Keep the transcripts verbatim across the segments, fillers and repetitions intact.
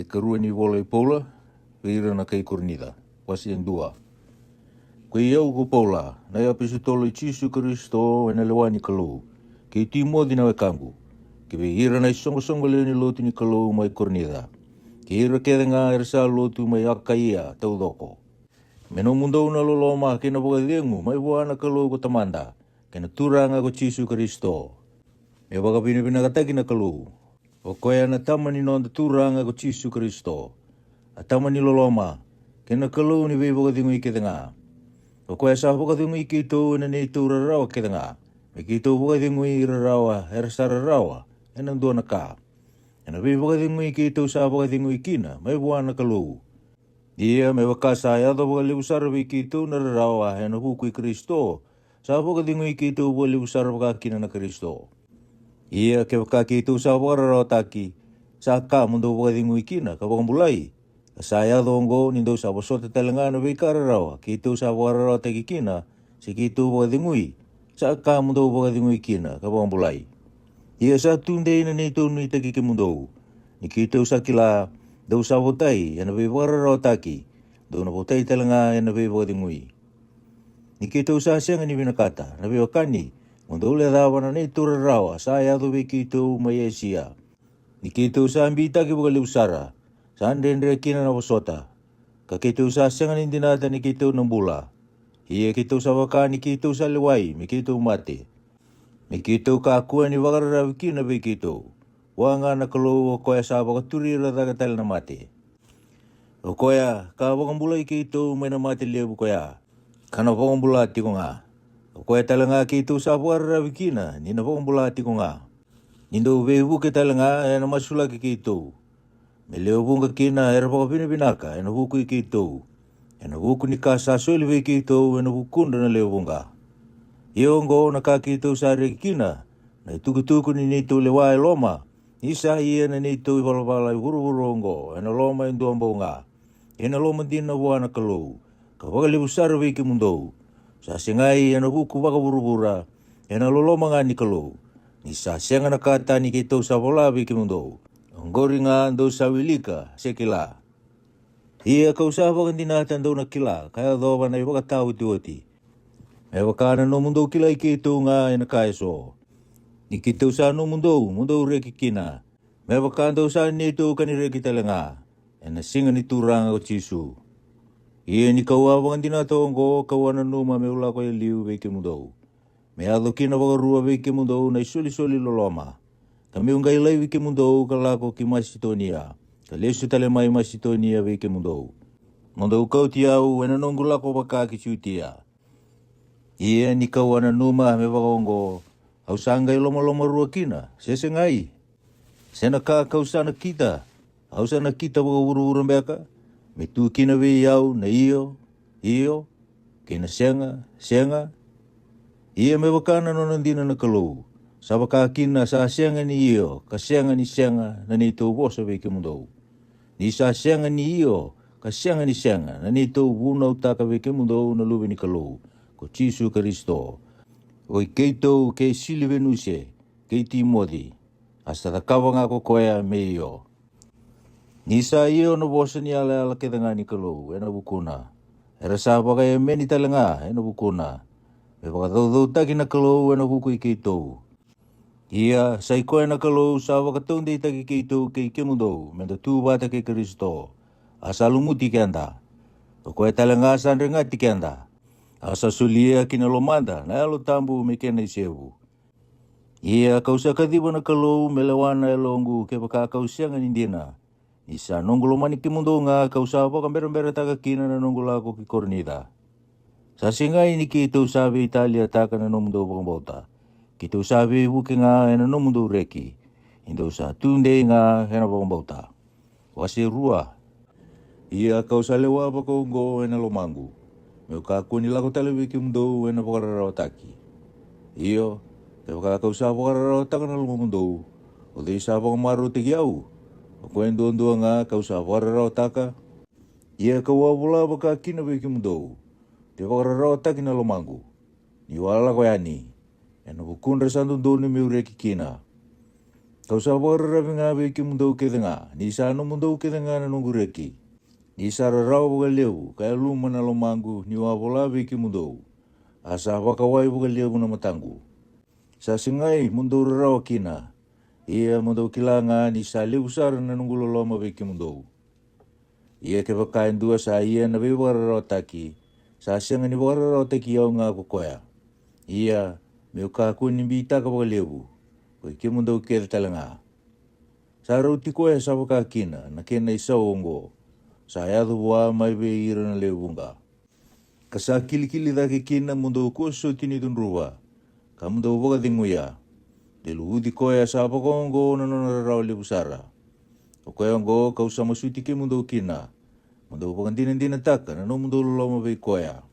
Ikarua ni vola i Paula vei ira na kai Korinica. Wase e dua. Ko i au ko Paula, na iapositolo i Jisu Karisito ena lewa ni Kalou, kei Timoci na wekaqu, ki vei ira na isoqosoqo lewe ni lotu ni Kalou mai Korinica, kei ira kece ga era sa lotu mai Akaia taucoko. Me nomudou na loloma kei na vakacegu mai vua na Kalou ko Tamada, kei na Turaga ko Jisu Karisito. Me vakavinavinakataki na Kalou, o koya na Tama ni noda Turaga ko Jisu Karisito, a Tama ni loloma, kei na Kalou ni veivakacegui kece ga. O koya sa vakacegui keitou ena neitou rarawa kece ga, me keitou vakacegui ira rawa era sa rarawa ena dua na ka, ena veivakacegui keitou sa vakacegui kina mai vua na Kalou. Ia me vaka sa yaco vakalevu sara vei keitou na rarawa ena vuku i Karisito, sa vakacegui keitou vakalevu sara vaka kina na Karisito. Ia kevaka keitou sa vakararawataki, sa ka mo dou vakacegui kina ka vakabulai. Ka sa yaco oqo ni dou sa vosota tale ga na veika rarawa keitou sa vakararawataki kina, se keitou vakacegui, sa ka mo dou vakacegui kina ka vakabulai. Ia sa tudei na neitou nuitaki kemudou, ni keitou sa kila, dou sa votai ena veivakararawataki, dou na votai tale ga ena veivakacegui. Ni keitou sa sega ni vinakata, na veiwekani, mo dou lecava na neitou rarawa sa yaco vei keitou mai Esia. Ni keitou sa bitaki vakalevu sara, sa dredre kina na vosota. Ka keitou sa sega ni dinata ni keitou na bula. Ia keitou sa vaka ni keitou sa lewai me keitou mate, me keitou kakua ni vakararavi kina vei keitou. Vua ga na Kalou, o koya sa vakaturi ira cake tale na mate, o koya ka vakabulai keitou mai na mate levu koya, ka na vakabula tiko ga. O koya tale ga keitou sa vakararavi kina ni na vakabula tiko ga, ni dou veivuke tale ga ena masulaki keitou, me lewe vuqa kina era vakavinavinaka ena vuku i keitou, ena vuku ni ka sa soli vei keitou ena vukudra na lewe vuqa. Ia oqo na ka keitou sa reki kina, na itukutuku ni neitou lewa e loma, ni sa ia na neitou ivalavala e vuravura oqo ena loma e dua bau ga, ena loma dina vua na Kalou, ka vakalevu sara vei kemudou. Sa segai ena vuku vakavuravura, ena loloma ga ni Kalou, ni sa sega na ka tani keitou sa vola vei kemudou. Oqori ga dou sa wilika se kila. Ia kau sa vakadinata dou na kila ka yacova na ivakataotioti, me vaka na nomudou kilai keitou ga ena ka eso. Ni keitou sa nomudou mo dou reki kina, me vaka dou sa neitou ka ni reki tale ga, ena siga ni Turaga ko Jisu. Ia ni kau a vakadinata oqo, kau a nanuma meu lako e liu vei kemudou, me yaco kina vakarua vei kemudou na isolisoli loloma, ka meu qai laivi kemudou ka lako ki Masitonia, ka lesu tale mai Masitonia vei kemudou, mo dou kauti au ena noqu lako vaka ki Jutia. Ia ni kau a nanuma me vakaoqo, au sa qai lomalomarua kina, se segai? Se na ka kau sa nakita, au sa nakita vakavuravura beka, me tu kina vei au na io, io, kei na sega, sega? Ia me vaka na nona dina na Kalou, sa vaka kina sa sega ni io ka sega ni sega na neitou vosa vei kemudou, ni sa sega ni io ka sega ni sega na neitou vunautaka vei kemudou na Luve ni Kalou, ko Jisu Karisito. Oi keitou kei Silivenuse kei Timoci, a sa cakava ga ko koya me io. Ni sa io na vosa ni yalayala kece ga ni Kalou ena vukuna, era sa vakaemeni tale ga ena vukuna, me vakacaucautaki na Kalou ena vuku i keitou. Ia sa i koya na Kalou sa vakataudeitaki keitou kei kemudou me da tu vata kei Karisito, a sa lumuti keda. O koya tale ga sa dregati keda, a sa solia ki na lomada na Yalo Tabu me kena isevu. Ia kau sa kaciva na Kalou me lewa na yaloqu kevaka kau sega ni dina, ni sa noqu lomani kemudou ga kau sa vakaberaberataka kina na noqu lako ki Korinica. Sa segai ni keitou sa veitaliataka na nomudou vakabauta, keitou sa veivuke ga ena nomudou reki, ni dou sa tudei ga ena vakabauta. Wase rua. Ia kau sa lewa vakaoqo ena lomaqu, meu kakua ni lako tale vei kemudou ena vakararawataki. Io, kevaka kau sa vakararawataka na lomamudou, o cei sa vakamarautaki au? O koya duadua ga kau sa vakararawataka. Ia kau a vola vaka kina vei kemudou, de vakararawataki na lomaqu, niu a lako yani, ena vukudra sa dodonu meu reki kina. Ka'u sa vakararavi ga vei kemudou kece ga, ni sa nomudou kece ga na noqu reki. Ni sa rarawa vakalevu ka yaluma na lomaqu ni'u a vola vei kemudou, a sa vakawai vakalevu na mataqu. Sa segai mo dou rarawa kina, ia mo dou kila ga ni sa levu sara na noqu loloma vei kemudou. Ia kevaka e dua sa ia na veivakararawataki, sa sega ni vakararawataki au ga ko koya. Ia me'u kakua ni bitaka vakalevu, ko i kemudou kece tale ga. Sa rauti koya sa vaka kina na kena isau oqo, sa yaco vua mai vei ira na lewe vuqa. Ka sa kilikili cake kina mo dou kua soti ni cudruva, ka mo dou vakaceguya. De luvuci koya sa vakaoqo na nona rarawa levu sara. O koya oqo ka'u sa masuti kemudou kina, mo dou vakadinadinataka na nomudou loloma vei koya.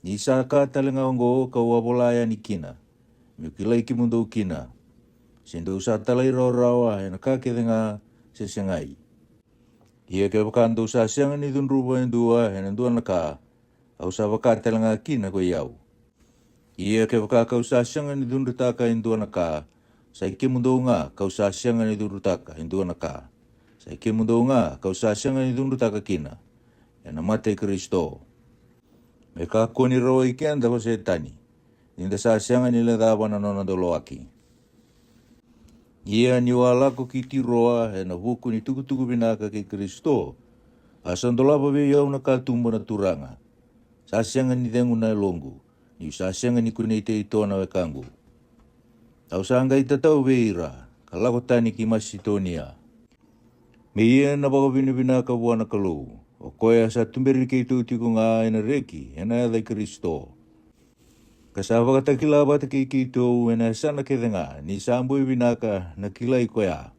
Ni sa ka tale ga oqo ka'u a vola yani kina, me'u kilai kemudou kina, se dou sa talairawarawa ena ka kece ga, se segai. Ia kevaka dou sa sega ni cudruva e dua ena dua na ka, au sa vaka tale ga kina ko i au. Ia kevaka ka'u sa sega ni cudrutaka e dua na ka, sa i kemudou ga ka'u sa sega ni cudrutaka e dua na ka, sa i kemudou ga ka'u sa sega ni cudrutaka kina, ena mata i Karisito. Me kakua ni rawai keda ko Setani, ni da sa sega ni lecava na nona doloaki. Ia ni'u a lako ki Tiroa ena vuku ni tukutuku vinaka kei Karisito, a sa dolava vei au na katuba na Turaga. Sa sega ni cegu na yaloqu, ni'u sa sega ni kunei Taito na wekaqu. Au sa qai tatau vei ira, ka lako tani ki Masitonia. Me ia na vakavinavinaka vua na Kalou, o koya sa tuberi keitou tiko ga ena reki ena yaca i Karisito. Ka sa vakatakila vata kei keitou ena yasana kece ga ni sa boi vinaka na kilai koya.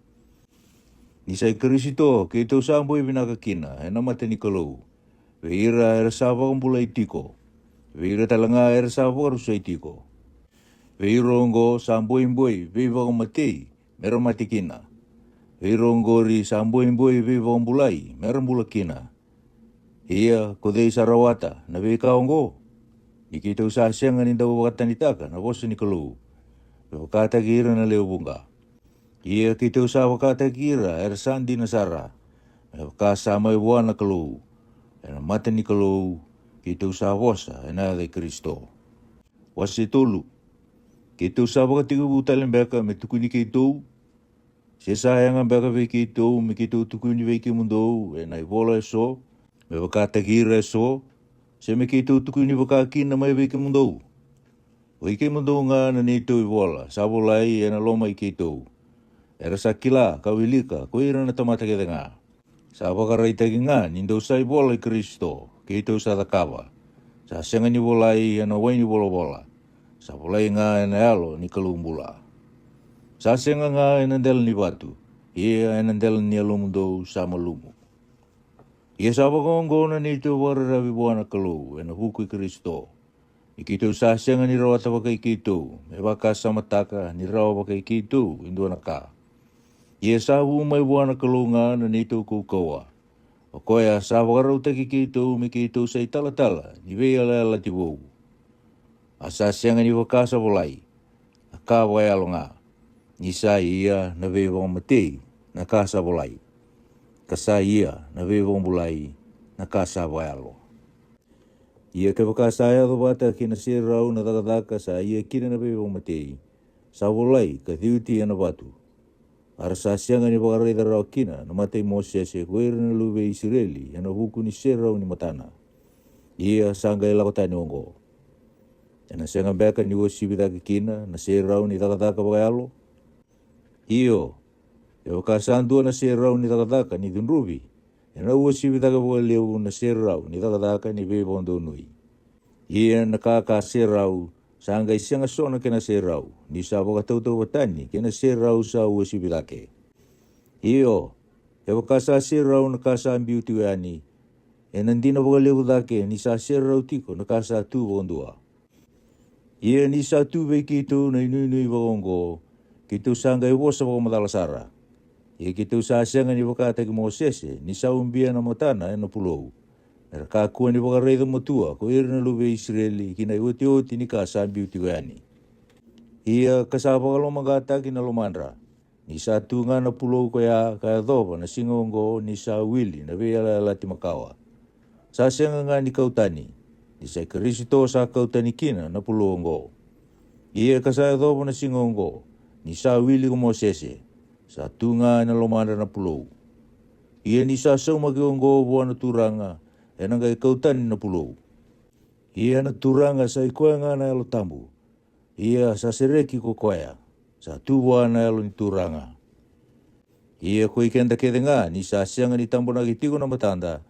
Ni sa i Karisito keitou sa boi vinaka kina ena mata ni Kalou, vei ira era sa vakabulai tiko, vei ira tale ga era sa vakarusai tiko. Vei ira oqo sa boiboi veivakamatei, me ra mate kina. Vei ira oqori sa boiboi veivakabulai, me ra bula kina. Ia ko cei sa rawata na veika oqo? Ni keitou sa sega ni dau vakatanitaka na vosa ni Kalou, me vakataki ira na lewe vuqa. Ia keitou sa vakataki ira era sa dina sara, me vaka sa mai vua na Kalou, ena mata ni Kalou, keitou sa vosa ena yaca i Karisito. Wase tolu. Keitou sa vakatekivu tale beka me tukuni keitou? Se sa yaga beka vei keitou me keitou tukuni vei kemudou ena ivola eso, me vakataki ira eso? Se me keitou tukuni vaka kina mai vei kemudou? O i kemudou ga na neitou ivola sa volai ena loma i keitou, era sa kila ka wilika ko ira na tamata kece ga. Sa vakaraitaki ga ni dou sa ivola i Karisito, keitou sa cakava. Sa sega ni volai ena wai ni volavola, sa volai ga ena Yalo ni Kalou bula. Sa sega ga ena dela ni vatu, ia ena dela ni yalomudou sa malumu. Ia sa vakaoqo na neitou vakararavi vua na Kalou ena vuku i Karisito, ni keitou sa sega ni rawata vakai keitou me vakasamataka ni rawa vakai keitou e dua na ka. Ia sa vu mai vua na Kalou ga na neitou kaukauwa, o koya sa vakarautaki keitou me keitou sa italatala ni veiyalayalati vou. A sa sega ni vaka sa volai, a ka vakayalo ga, ni sa ia na veivakamatei na ka sa volai, ka sa ia na veivakabulai na ka sa vakayalo. Ia kevaka sa yaco vata kei na serau na cakacaka sa ia kina na veivakamatei, sa volai ka ciuti ena vatu. A ra sa sega ni vakaraica rawa kina na mata i Mosese ko ira na luve i Isireli ena vuku ni serau ni matana. Ia sa qai lako tani oqo. Ena sega beka ni uasivi cake kina na serau ni cakacaka vakayalo? Io, kevaka sa dua na serau ni cakacaka ni cudruvi, ena uasivi cake vakalevu na serau ni cakacaka ni veivakadonui. Ia na ka ka serau, sa qai sega so na kena serau, ni sa vakatautauvatani kei na serau sa uasivi cake. Io, kevaka sa serau na ka sa biu tiko yani, ena dina vakalevu cake ni sa serau tiko na ka sa tu vakadua. Ia ni sa tu vei keitou na inuinui vakaoqo, keitou sa qai vosa vakamacala sara. Ia keitou sa sega ni vakataki Mosese ni sa ubia na matana ena pulou, me ra kakua ni vakaraica matua ko ira na luve i Isireli ki na iotioti ni ka sa biu tiko yani. Ia ka sa vakalomaqataki na lomadra, Ni sa tu ga na pulou koya ka yacova na siga oqo ni sa wili na veiyalayalati makawa. Sa sega ga ni kau tani, ni sa i Karisito sa kau tani kina na pulou oqo. Ia ka sa yacova na siga oqo, ni sa wili ko Mosese, sa tu ga ena lomadra na pulou. Ia ni sa saumaki oqo vua na Turaga, ena qai kau tani na pulou. Ia na Turaga sa i koya ga na Yalo Tabu. Ia sa sereki ko koya, sa tu vua na Yalo ni Turaga. Ia ko i keda kece ga ni sa sega ni tabonaki tiko na matada,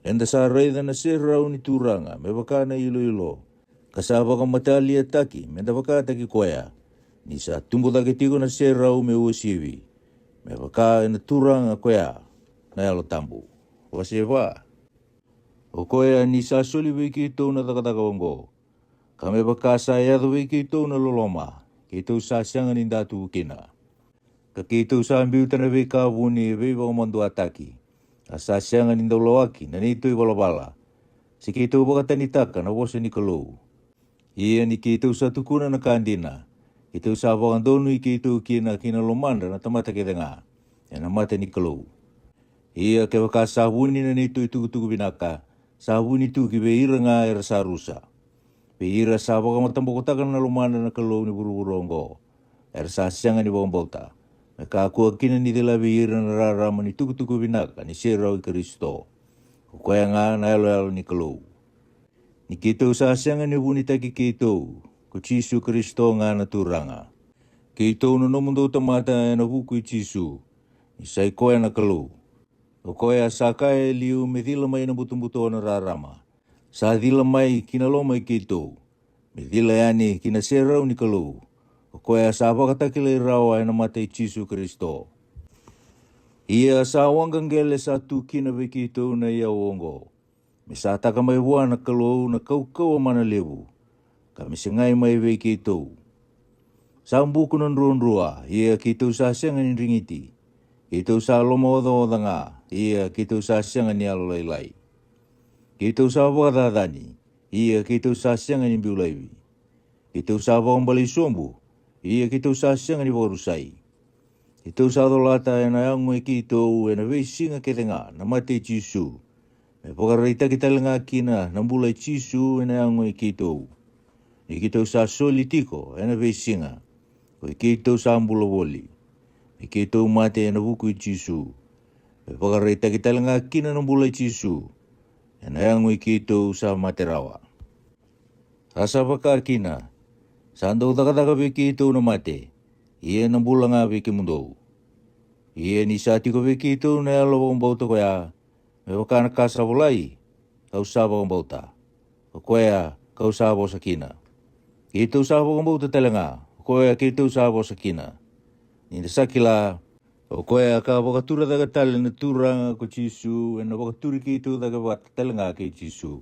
eda sa raica na serau ni Turaga me vaka na iloilo, ka sa vakamataliataki meda vakataki koya, ni sa tubu cake tiko na serau me uasivi, me vaka ena Turaga koya na Yalo Tabu. Wase va. O koya ni sa soli vei keitou na cakacaka oqo, ka me vaka sa yaco vei keitou na loloma, keitou sa sega ni datuvu kina. Ka keitou sa biuta na veika vuni e veivakamaduataki, a sa sega ni dau lawaki na neitou ivalavala, se keitou vakatanitaka na vosa ni Kalou. Ia ni keitou sa tukuna na ka dina, keitou sa vakadonui keitou kina ki na lomadra na tamata kece ga, ena mata ni Kalou. Ia kevaka sa vuni na neitou itukutuku vinaka, sa vuni tu ki vei ira ga era sa rusa. Vei ira sa vakamatabokotaka na lomadra na kalou ni vuravura oqo, era sa sega ni vakabauta, me kakua kina ni cilavi ira na rarama ni tukutuku vinaka ni serau i Karisito, ko koya ga na yaloyalo ni Kalou. Ni keitou sa sega ni vunitaki keitou, ko Jisu Karisito ga na Turaga. Keitou na nomudou tamata ena vuku i Jisu, ni sa i koya na Kalou. O koya sa kaya e liu me cila mai na butobuto na rarama, sa cila mai ki na loma i keitou, me cila yani ki na serau ni Kalou, o koya sa vakatakilai rawa ena mata i Jisu Karisito. Ia sa waqa qele sa tu kina vei keitou na iyau oqo, me sa taka mai vua na Kalou na kaukauwa mana levu, ka me segai mai vei keitou. Sa buku na druadrua, ia keitou sa sega ni drigiti. Keitou sa lomaocaoca ga, ia keitou sa sega ni yalolailai. Keitou sa vakacacani, ia keitou sa sega ni biu laivi. Keitou sa vakabalei sobu, ia keitou sa sega ni vakarusai. Keitou sa colata ena yago i keitou ena veisiga kece ga na mate i Jisu, me vakaraitaki tale ga kina na bula i Jisu ena yago i keitou. Ni keitou sa soli tiko ena veisiga, ko i keitou sa bula voli, me keitou mate ena vuku i Jisu, me vakaraitaki tale ga kina na bula i Jisu ena yago i keitou sa mate rawa. A sa vaka kina, sa dau cakacaka vei keitou na mate, ia na bula ga vei kemudou. Ia ni sa tiko vei keitou na yalo vakabauta koya, me vaka na ka sa volai, kau sa vakabauta. O koya kau sa vosa kina. Keitou sa vakabauta tale ga, o koya keitou sa vosa kina. Ni da sa kila, o koya ka vakatura cake tale na Turaga ko Jisu, ena vakaturi keitou cake vata tale ga kei Jisu,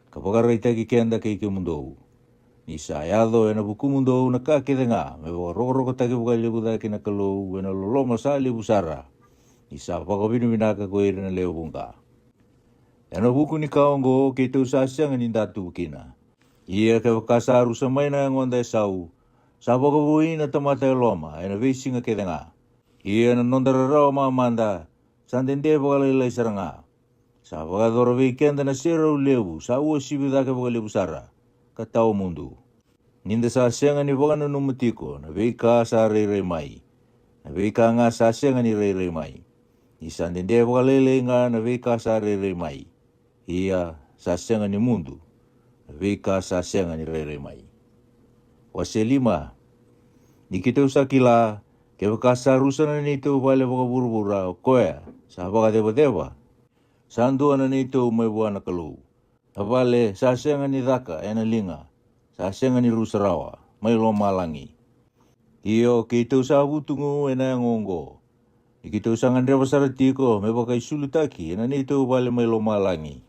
ka vakaraitaki keda kei kemudou. Ni sa yaco ena vukumudou na ka kece ga me vakarokorokotaki vakalevu cake na Kalou ena loloma sa levu sara, ni sa vakavinavinaka ko ira na lewe vuqa. Ena vuku ni ka oqo keitou sa sega ni datuvu kina. Ia kevaka sa rusa mai na yagoda e sau, sa vakavoui na tamata e loma ena veisiga kece ga. Ia na noda rarawa mamada, sa dede vakalailai sara ga. Sa vakayacora vei keda na serau levu sa uasivi cake vakalevu sara, ka tawa mudu. Ni da sa sega ni vakananuma tiko na veika sa rairai mai, na veika ga sa sega ni rairai mai. Ni sa dede vakalailai ga na veika sa rairai mai, ia sa sega ni mudu na veika sa sega ni rairai mai. Wase lima. Ni keitou sa kila, kevaka sa rusa na neitou vale vakavuravura o koya sa vakacevaceva, sa dua na neitou mai vua na Kalou. Na vale sa sega ni caka ena liga, sa sega ni rusa rawa mai lomalagi. Io, keitou sa vutugu ena yago oqo. Ni keitou sa gadreva sara tiko me vakaisulutaki ena neitou vale mai lomalagi.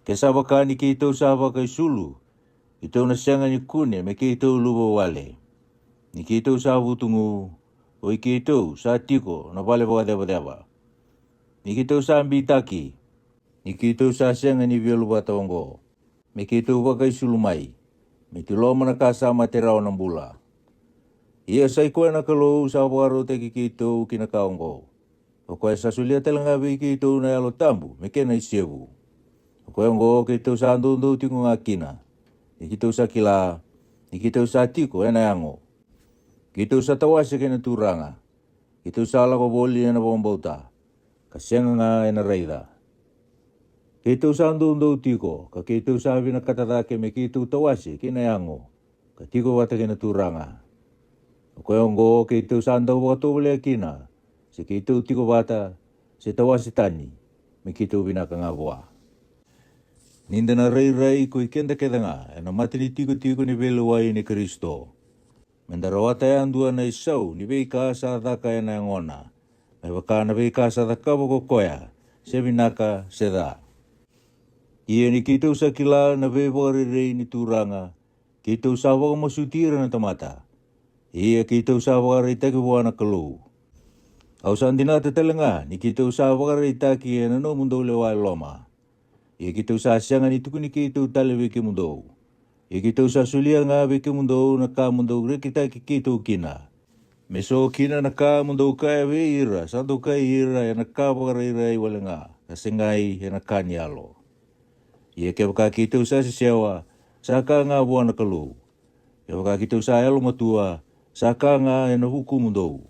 Ke sa vaka ni keitou sa vakaisulu, keitou na sega ni kune me keitou luvawale. Ni keitou sa vutugu, o i keitou sa tiko na vale vakacevaceva. Ni keitou sa bitaki, ni keitou sa sega ni via luvata oqo, me keitou vakaisulu mai, me tiloma na ka sa mate rawa na bula. Ia sa i koya na Kalou sa vakarautaki keitou ki na ka oqo. O koya sa solia tale ga vei keitou na Yalo Tabu me kena isevu. O koya oqo keitou sa doudou tiko ga kina, ni keitou sa kila, ni keitou sa tiko ena yago. Keitou sa tawase kei na Turaga. Keitou sa lako voli ena vakabauta, ka sega ga ena raica. Keitou sa doudou tiko, ka keitou sa vinakata cake me keitou tawase kei na yago, ka tiko vata kei na Turaga. O koya oqo keitou sa dau vakatovolea kina, se keitou tiko vata, se tawase tani, me keitou vinaka ga vua. Ni da na rairai ko i keda kece ga ena mata ni tikotiko ni veilewai ni Karisito, me da rawata yadua na isau ni veika sa caka ena yagona, me vaka na veika sa cakava ko koya, se vinaka se ca. Ia ni keitou sa kila na veivakarerei ni Turaga, keitou sa vakamasuti ira na tamata. Ia keitou sa vakaraitaki vua na Kalou. Au sa dinata tale ga ni keitou sa vakaraitaki ena nomudou lewa e loma. Ia keitou sa sega ni tukuni keitou tale vei kemudou. Ia keitou sa solia ga vei kemudou na ka mo dou rekitaki keitou kina, me so kina na ka mo dou kaya vei ira sa dokai ira ena ka vakarairai wale ga, ka segai ena ka ni yalo. Ia kevaka keitou sa sesewa, sa ka ga vua na Kalou. Kevaka keitou sa yalomatua, sa ka ga ena vukumudou.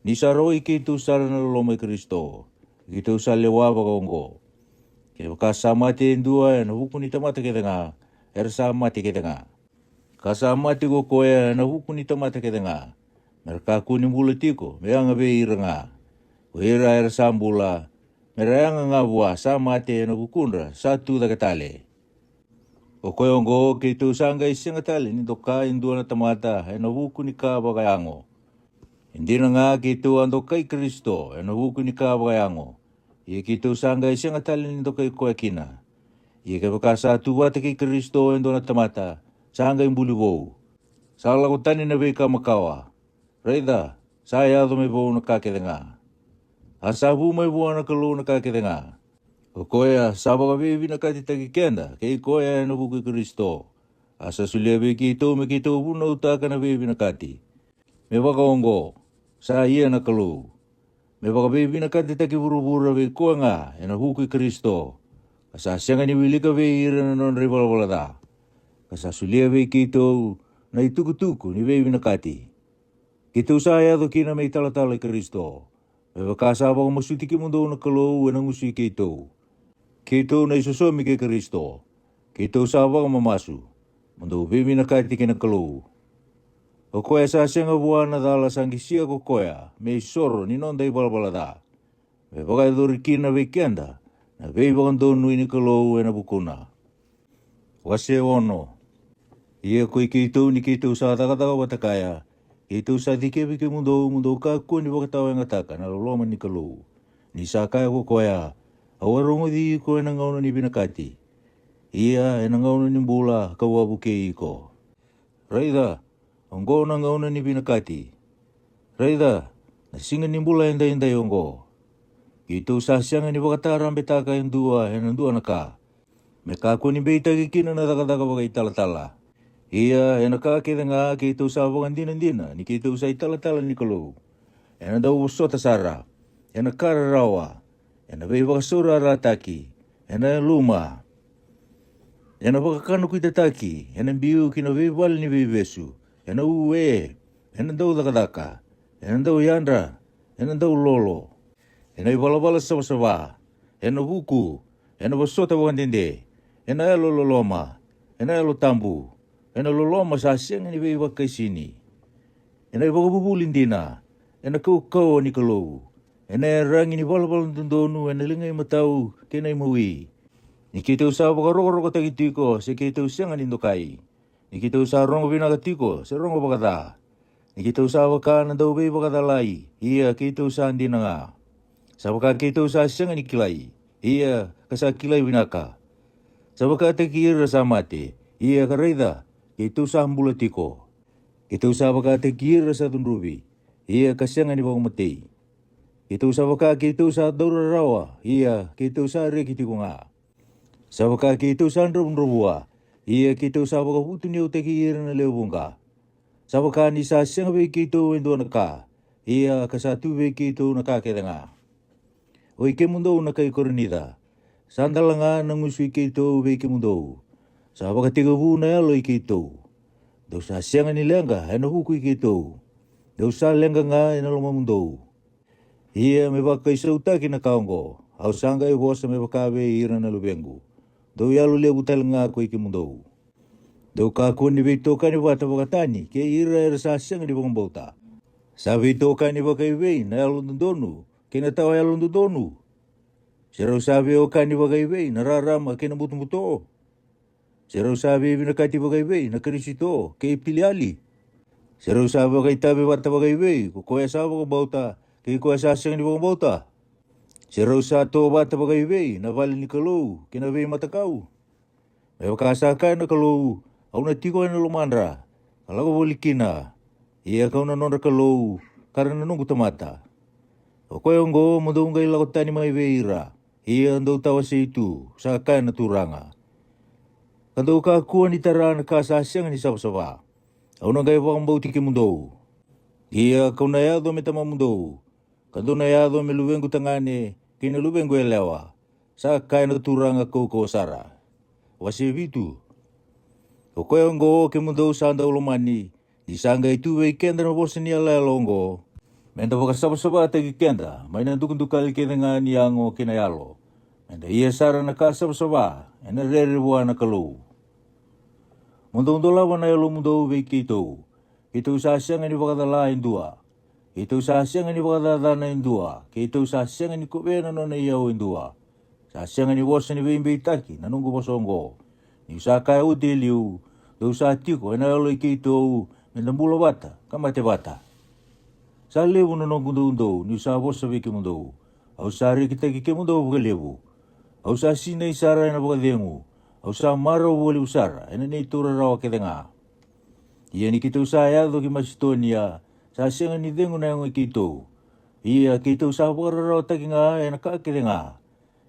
Ni sa rawai keitou sara na loloma i Karisito, keitou sa lewa vakaoqo. Kevaka sa mate e dua ena vuku ni tamata kece ga, era sa mate kece ga. Ka sa mate ko koya ena vuku ni tamata kece ga, me ra kakua ni bula tiko me yaga vei ira ga. Ko ira era sa bula, me ra yaga ga vua sa mate ena vukudra sa tu cake tale. O koya oqo keitou sa qai sega tale ni doka e dua na tamata ena vuku ni ka vakayago. E dina ga keitou a dokai Karisito ena vuku ni ka vakayago, ia keitou sa qai sega tale ni dokai koya kina. Ia kevaka sa tu vata kei Karisito e dua na tamata, sa qai buli vou. Sa lako tani na veika makawa. Raica, sa yaco me vou na ka kece ga. A sa vu mai vua na Kalou na ka kece ga. O koya sa vakaveivinakatitaki keda kei koya ena vuku i Karisito. A sa solia vei keitou me keitou vunautaka na veivinakati. Me vakaoqo, sa ia na Kalou. Me vakaveivinakatitaki vuravura vei koya ga ena vuku i Karisito. Ka sa sega ni wilika vei ira na nodra ivalavala ca. Ka sa solia vei keitou na itukutuku ni veivinakati. Keitou sa yaco kina me italatala i Karisito, me vaka sa vakamasuti kemudou na Kalou ena gusu i keitou. Keitou na isosomi kei Karisito, keitou sa vakamamasu, mo dou veivinakati kei na Kalou. O koya sa sega vua na cala sa qisia ko koya me isoro ni noda ivalavala ca, me vakayacori kina vei keda na veivakadonui ni Kalou ena vukuna. Wase ono. Ia koi keitou ni keitou sa cakacaka vata kaya, keitou sa cikevi kemudou mo dou kakua ni vakatawayagataka na loloma ni Kalou. Ni sa kaya ko koya, au a rogoci iko ena gauna ni vinakati, ia ena gauna ni bula kau a vukei iko. Raica, oqo na gauna ni vinakati. Raica, na siga ni bula edaidai oqo. Keitou sa sega ni vakatarabetaka e dua ena dua na ka, me kakua ni beitaki kina na cakacaka vakaitalatala. Ia ena ka kece ga keitou sa vakadinadina ni keitou sa italatala ni Kalou. Ena dau vosota sara, ena ka rarawa, ena veivakasaurarataki, ena yaluma, ena vakakanakuitataki, ena biu ki na veivale ni veivesu, ena ue, ena dau cakacaka, ena dau yadra, ena dau lolo, ena ivalavala savasava, ena vuku, ena vosota vakadede, ena yalololoma, ena yalo tabu, ena loloma sa sega ni veivakaisini, ena ivakavuvuli dina, ena kaukauwa ni Kalou, ena yaragi ni valavala dodonu ena liga imatau kei na imawi. Ni keitou sa vakarokorokotaki tiko se keitou sega ni dokai. Ni keitou sa rogo vinaka tiko se rogo vakaca. Ni keitou sa vaka na dau veivakacalai, ia keitou sa dina ga. Sa vaka keitou sa sega ni kilai, ia ka sa kilai vinaka. Sa vakataki ira sa mate, ia ka raica, keitou sa bula tiko. Keitou sa vakataki ira sa cudruvi, ia ka sega ni vakamatei. Keitou sa vaka keitou sa daurarawa, ia keitou sa reki tiko ga. Sa vaka keitou sa dravudravua, ia keitou sa vakavutuniyautaki ira na lewe vuqa. Sa vaka ni sa sega vei keitou e dua na ka, ia ka sa tu vei keitou na ka kece ga. Oi kemudou na kai Korinica, sa dala ga na gusu i keitou vei kemudou. Sa vakatekivu na yalo i keitou. Dou sa sega ni leqa ena vuku i keitou. Dou sa leqa ga ena lomamudou. Ia me vakaisautaki na ka oqo, au sa qai vosa me vaka vei ira na luvequ. Dou yalo levu tale ga koi kemudou. Dou kakua ni veitokani vata vakatani kei ira era sa sega ni vakabauta. Sa veitokani vakaivei na yalododonu kei na tawa yalododonu? Se rau sa veiwekani vakaivei na rarama kei na butobuto? Se rau sa veivinakati vakaivei na Karisito kei Piliali? Se rau sa vakaitavi vata vakaivei ko koya sa vakabauta kei koya sa sega ni vakabauta? Se rau sa to vata vakaivei na vale ni Kalou kei na veimatakau? Me vaka sa kaya na Kalou, au na tiko ena lomadra, ka lako voli kina. Ia kau na nodra Kalou, ka ra na noqu tamata. O koya oqo mo dou qai lako tani mai vei ira. Ia dou tawasei tu, sa kaya na Turaga. Ka dou kakua ni tara na ka sa sega ni savasava. Au na qai vakabauti kemudou. Ia kau na yaco me tamamudou, ka dou na yaco me luvequ tagane kei na luvequ yalewa, sa kaya na Turaga kaukauwa sara. Wase vitu. O koya oqo kemudou sa dau lomani, ni sa qai tu vei keda na vosa ni yalayala oqo, me da vakasavasavataki keda mai na dukadukali kece ga ni yago kei na yalo, me da ia sara na ka savasava ena rere vua na Kalou. Mo dou dolava na yalomudou vei keitou. Keitou sa sega ni vakacala e dua. Keitou sa sega ni vakacacana e dua. Keitou sa sega ni kovea na nona iyau e dua. Sa sega ni vosa ni veibeitaki na noqu vosa oqo. Niu sa kaya oti e liu, dou sa tiko ena yalo i keitou, me da bula vata ka mate vata. Sa levu na noqu doudou niu sa vosa vei kemudou. Au sa rekitaki kemudou vakalevu. Au sa sinai sara ena vakacegu. Au sa marau vakalevu sara ena neitou rarawa kece ga. Ia ni keitou sa yaco ki Masitonia, sa sega ni cegu na yago i keitou. Ia keitou sa vakararawataki ga ena ka kece ga.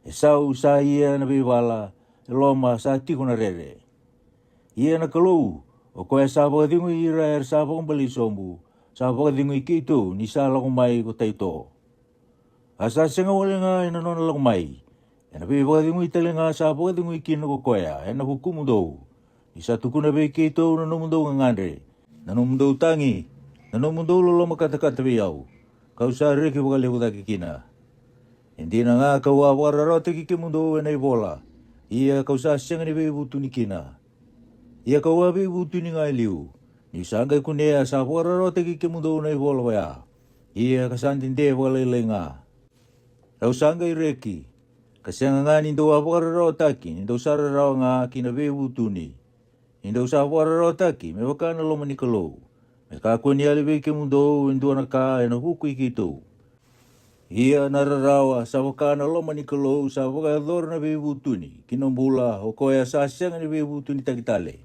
E sau sa ia na veivala, e loma sa tiko na rere. Ia na Kalou, o koya sa vakacegui ira era sa vakabalei sobu, sa vakacegui keitou ni sa lako mai ko Taito. A sa sega wale ga ena nona lako mai, ena veivakacegui tale ga sa vakacegui kina ko koya ena vukumudou, ni sa tukuna vei keitou na nomudou gagadre, na nomudou tagi, na nomudou loloma katakata vei au, kau sa reki vakalevu cake kina. E dina ga kau a vakararawataki kemudou ena ivola, ia kau sa sega ni veivutuni kina. Ia kau a veivutuni ga e liu, niu sa qai kunea sa vakararawataki kemudou na ivola oya. Ia ka sa dede vakalailai ga. Au sa qai reki, ka sega ga ni dou a vakararawataki ni dou sa rarawa ga ki na veivutuni. Ni dou sa vakararawataki me vaka na loma ni Kalou, me kakua ni yali vei kemudou e dua na ka ena vuku i keitou. Ia na rarawa sa vaka na loma ni Kalou sa vakayacora na veivutuni ki na bula o koya sa sega ni veivutunitaki tale.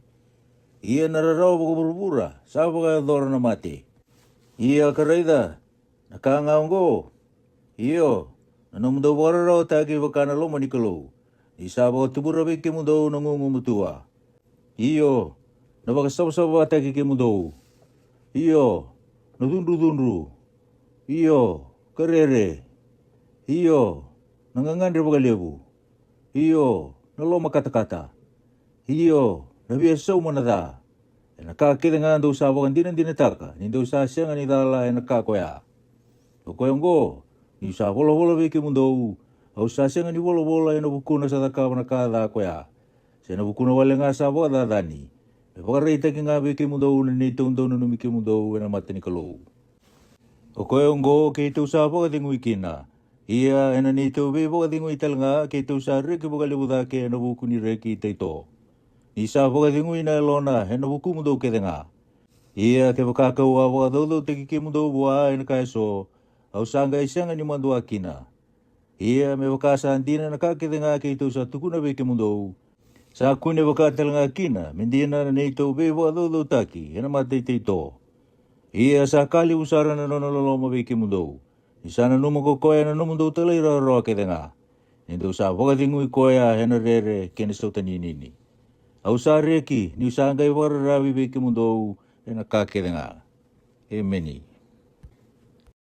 Ia na rarawa vakavuravura sa vakayacora na mate. Ia ka raica, na ka ga oqo, io, na nomudou vakararawataki vaka na loma ni Kalou, ni sa vakatubura vei kemudou na gugumatua. Io, na vakasavasavataki kemudou. Io, na cudrucudru. Io, ka rere. Io, na gagadre vakalevu. Io, na loma katakata. Io, na via sauma na ca. Ena ka kece ga dou sa vakadinadinataka ni dou sa sega ni cala ena ka koya. O koya oqo, niu sa volavola vei kemudou, au sa sega ni volavola ena vukuna sa cakava na ka ca koya, se na vukuna wale ga sa vakacacani, me vakaraitaki ga vei kemudou na neitou dau nanumi kemudou ena mata ni Kalou. O koya oqo keitou sa vakacegui kina. Ia ena neitou veivakacegui tale ga keitou sa reki vakalevu cake ena vuku ni reki i Taito, ni sa vakacegui na yalona ena vukumudou kece ga. Ia kevaka kau a vakacaucautaki kemudou vua ena ka eso, au sa qai sega ni madua kina. Ia me vaka sa dina na ka kece ga keitou sa tukuna vei kemudou, sa kune vaka tale ga kina me dina na neitou veivakacaucautaki ena mata i Taito. Ia sa ka levu sara na nona loloma vei kemudou, ni sa nanuma ko koya na nomudou talairawarawa kece ga, ni dou sa vakacegui koya ena rere kei na sautaninini. Au sa reki niu sa qai vakararavi vei kemudou ena ka kece ga. Emeni.